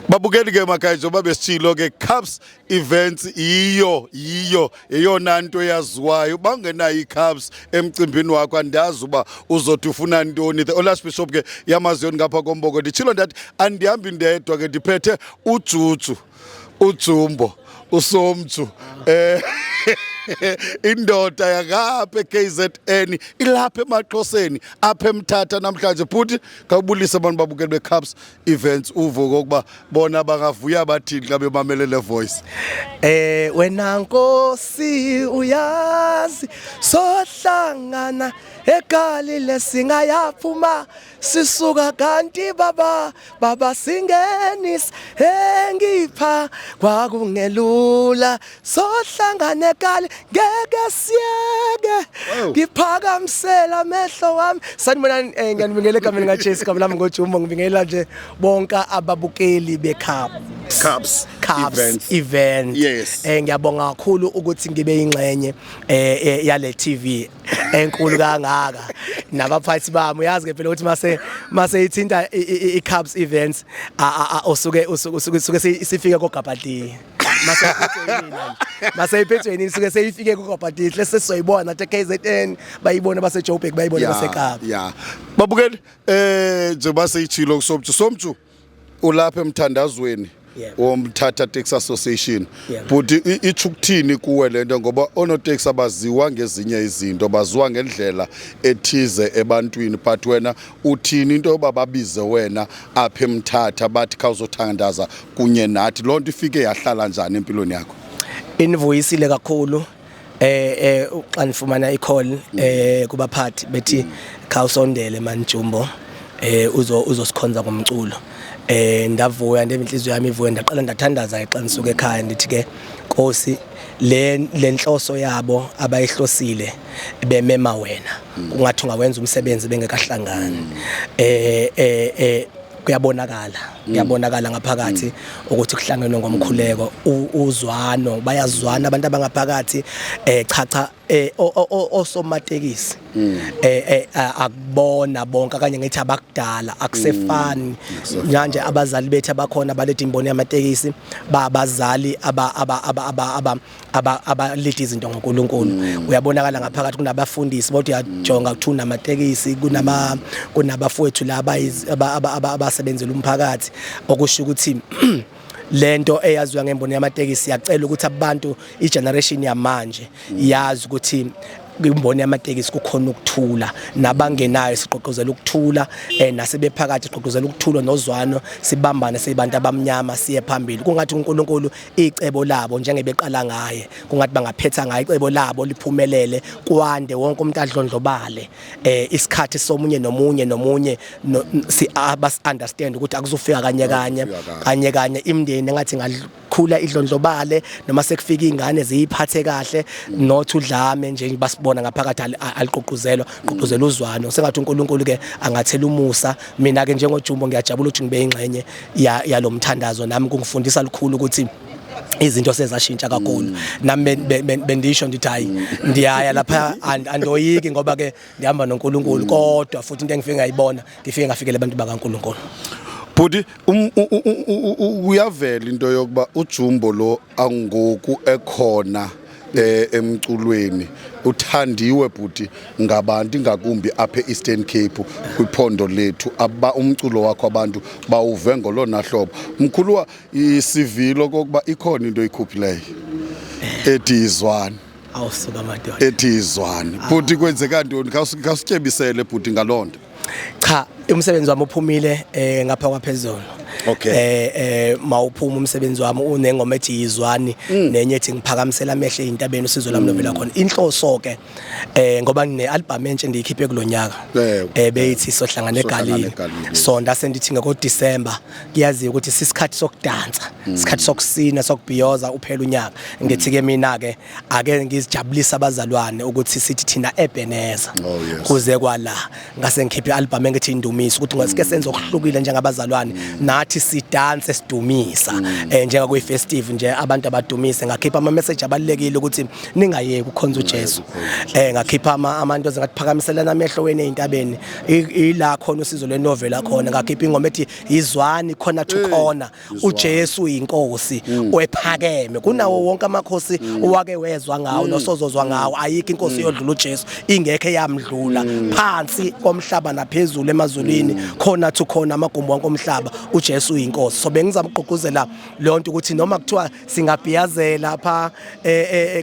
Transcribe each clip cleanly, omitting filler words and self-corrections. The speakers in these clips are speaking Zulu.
Babukeli ke makhaya, njengoba besitshilo ke, Caps Events iyo eyona nto yaziwayo. Bangenayo iCaps emcimbini wakho, andazi uba uzothi ufuna ntoni. The Olas Bishop ke yamaziyoni ngapha komboko. Nditshilo ndathi andihambi ndedwa ke, ndiphethe uJuju, uJumbo, uSomju, indoda yakapha eKZN, ilapha emaXhoseni, apha eMthatha namhlanje. Futhi khawubulise abantu babukeli beCaps Events, uvo kokuba bona bangavuya bathini xa bemamele le voice. Wena Nkosi uyazi, sohlangana eGalile, singayaphuma sisuka kanti baba baba singenis engipha kwakungelula, sohlangana eGalile, ngeke siyeke. Ngiphakamisela amehlo wami. Sanibonani, ngiyanibingelela egameni kaJesu. Igama lami ngoJumbo. Ngibingelela nje bonke ababukeli beCaps Caps Caps Events. Event. Ngiyabonga kakhulu ukuthi ngibe ingxenye yale TV enkulu kangaka nabaphathi bami. Uyazi ke phela ukuthi mase ithinta i-Caps Events, usuke usuke sifike koGabadini. Mase iphethwe yini nje, mase iphethwe yini, suke seyifike koGabadini, sesizoyibona nathi KZN bayibona, base Joburg bayibona, baseKapa. Ya, babukeli, njengoba seyitshilo kuSomju, Somju ulapha emthandazweni woMthatha Taxi Association. But itsho ukuthini kuwe lento? Ngoba onoteksi abaziwa ngezinye izinto, baziwa ngendlela ethize ebantwini, but wena uthini into yoba babize wena apha eMthatha, bathi khawuzothandaza kunye nathi? Loo nto ifike yahlala njani empilweni yakho? Inivuyisile kakhulu xa nifumana i-call kubaphathi bethi khawusondele man Jumbo, uzo uzosikhonza ngomculo. Ndavuya, ndeva inhliziyo yami ivuya. Ndaqala ndathandaza xa ndisuka ekhaya, ndithi ke, Nkosi, le nhloso yabo abayihlosile bemema wena, kungathi ungawenza umsebenzi bengekahlangani. Kuyabonakala ngaphakathi ukuthi kuhlangenwe ngomkhuleko, uzwano, bayazwana abantu abangaphakathi. Cha cha, osomatekisi akubona bonke, kanye ngithi abakudala akusefani manje. Abazali bethu abakhona baletha imbono yamatekisi, babazali aba aba aba aba aba aba abaletha izinto ngoNkulunkulu. Uyabonakala ngaphakathi kunabafundisi bodwa, uyajonga kuthi unamatekisi, kunabafowethu laba abasebenzela umphakathi, okusho ukuthi lento eyaziwa ngembono yamatekisi, siyacela ukuthi abantu, igeneration yamanje, yazi ukuthi imboni yamatekisi kukhona ukuthula. Nabangenayo siqoqozela ukuthula, nasebephakathi siqoqozela ukuthula nozwano, sibambane sibantu abamnyama, siye phambili. Kungathi uNkulunkulu icebo labo njengebeqala ngaye, kungathi bangaphetha ngaye, icebo labo liphumelele, kwande, wonke umuntu adlondlobale. Isikhathi somunye nomunye nomunye si abas understand ukuthi akuzofika kanye kanye. Akuzofika kanye. Kanye kanye imindeni engathi ngakhula idlondlobale, noma sekufika ingane ziyiphathe kahle, not udlame nje basibona ngaphakathi aliqoqozelwa, qoqozela uzwano. Sengathi uNkulunkulu ke angathela umusa. Mina ke njengoJumbo ngiyajabula ukuthi ngibe ingxenye yalomthandazo. Nami kungifundisa lukhulu ukuthi izinto sezashintsha kakhulu. Nami bendisho ndithi hayi, ndiyaya lapha, andoyiki ngoba ke ndihamba noNkulunkulu. Kodwa futhi into engifike ngayibona, ngifike ngafikela abantu bakaNkulunkulu. Bhuti, uyavela into yokuba uJumbo lo angoku ekhona emculweni uthandiwe, bhuti, ngabantu, ingakumbi apha e-Eastern Cape, kwiphondo lethu. Aba umculo wakho abantu bawuve ngolona hlobo. Mkhuluwa, isivilo kokuba ikhona into oyikhuphileyo ethi izwani. Awusuka madoda. Ethi izwani, bhuti. Kwenzeka ntoni? Khawusityebisele, bhuti, ngaloo nto. Cha, umsebenzi wami uphumile ngapha kwaphezulu. Mawuphuma umsebenzi wami unengoma ethi yizwani, nenye ethi ngiphakamisela amehlo ezintabeni, usizo lami lovela khona. Inhloso ke, ngoba ngine album entsha endiyikhiphe kulonyaka, beyithi sohlangana Sohlangana eGalile. eGalile. So ndase ndithi ngako December, kuyaziwa ukuthi sisikhathi sokudansa. Isikhathi sokusina, sokubhiyoza, uphela unyaka. Ngithi ke mina ke ake ngizijabulise abazalwane ukuthi sithi thina Ebenezer. Oh, yes. Kuze kwala ngase ngikhiphe i-album engithi Indumiso, ukuthi ngasike senze okuhlukile njengabazalwane, nathi sidanse sidumisa, njenga kuyi festive nje, abantu abadumise. Ngakhipha ama message abalekile ukuthi ningayeki ukukhonza uJesu. Ngakhipha amanto ngathi phakamiselana amehlo wene ezintabeni, ila khona usizo lwenovela khona. Ngakhipha ingoma ethi izwani khona to khona uJesu uyinkosi oephakeme kunawo wonke amakhosi owake wezwa ngawo nosozozwa ngawo. Ayikho inkosi yodlula uJesu, ingekho eyamdlula phansi komhlaba naphezulu emazulwini, khona to khona amagumbi wonke omhlaba, uJesu uyinkosi. So bengizama ukugqugquzela leyo nto ukuthi noma kuthiwa singabhiyazela pha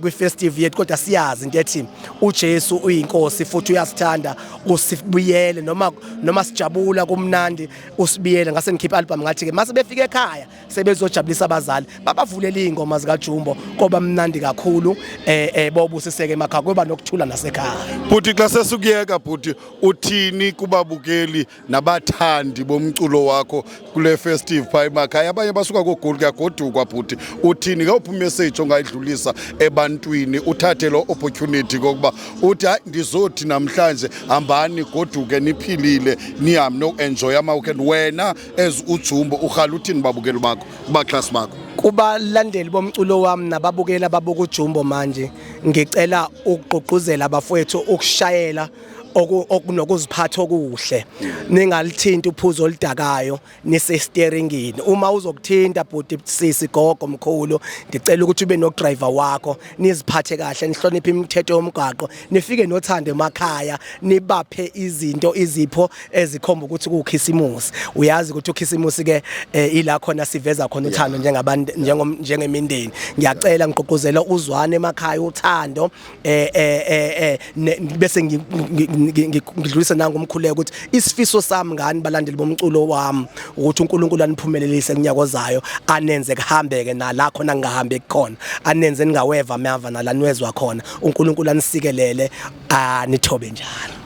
kwi festive yethu, kodwa siyazi into ethi uJesu uyinkosi futhi uyasithanda, usibuyele noma sijabula kumnandi, usibiyele. Ngase ngikhipha album, ngathi ke mase befika ekhaya sebezojabulisa abazali, babavulela izingoma zika Jumbo, koba mnandi kakhulu, bobusiseke emakhaya, kuba nokuthula nasekhaya. Bhuti, xa sesukuyeka bhuti, uthini kubabukeli nabathandi bomculo wakho kule festive phaa emakhaya? Abanye basuka koGoli, kuyagodukwa bhuti. Uthini ngawuphi umessage ongayidlulisa ebantwini, uthathe lo opportunity kokuba uthi hayi, ndizothi namhlanje hambani goduke niphilile, nihambe nokuenjoya ama-weekend? Wena as uJumbo urhala uthini babukeli bakho, kubaxhasi bakho? Kubalandeli bomculo wami nababukeli ababuka uJumbo manje, ngicela ukugqugquzela abafowethu ukushayela okunokuziphatha okuhle, ningalithinti uphuzo oludakayo nisesteeringini. Uma uzokuthinta bhuti, sisi, gogo, mkhulu, ngicela ukuthi ube no driver wakho, niziphathe kahle, nihloniphe imithetho yomgwaqo, nifike nothando emakhaya, nibaphe izinto, izipho ezikhomba ukuthi kukhisimusi. Uyazi ukuthi ukhisimusi ke ila khona siveza khona uthando njengabantu, njengemindeni. Ngiyacela, ngigqugquzela uzwane emakhaya, uthando, bese ngidlulisa nangomkhuleko ukuthi isifiso sami ngani balandeli bomculo wami ukuthi uNkulunkulu aniphumelelise kunyaka ozayo, anenze kuhambeke nala khona ngingahambi khona, anenze ningaweva amava nala niwezwa khona. uNkulunkulu anisikelele, anithobe njalo.